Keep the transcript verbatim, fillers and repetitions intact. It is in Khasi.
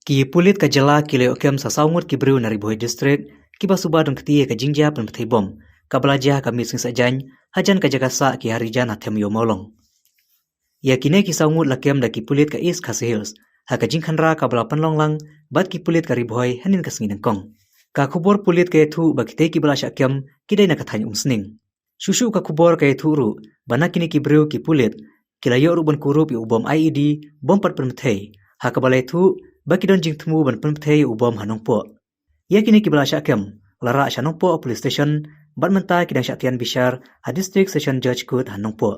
Ki pulit ka jylla ki la ïoh kem sa saw ngut ki briew na Ri Bhoi District, kiba suba don kti ïa ka jingjia pynbthei bom kaba la jia ha ka miet Sngi Saitjaiñ, hajan ka jaka sah ki Harijan ha Them Ïew Mawlong. Ïa kine ki saw ngut la kem da ki pulit ka East Khasi Hills ha ka jingkhynra kaba la pynlong lang bad ki pulit ka Ri Bhoi hynnin ka sngi nyngkong. Ka khubor pulit ka ïathuh ba kitei kiba la shah kem ki dei na ka thaiñ Umsning. Shuh shuh ka khubor ka ïathuh ruh ba na kine ki briew ki pulit ki la ïoh ruh ban kurup ïa u bom I E D, bom pat pynbthei, ha kaba la ïathuh ba ki don jingthmu ban pynbthei ïa u bom ha Nongpoh. Ïa kine kiba la shah kem la rah sha Nongpoh Police Station bad mynta ki dang shah tian bishar ha District Session Judge Court ha Nongpoh.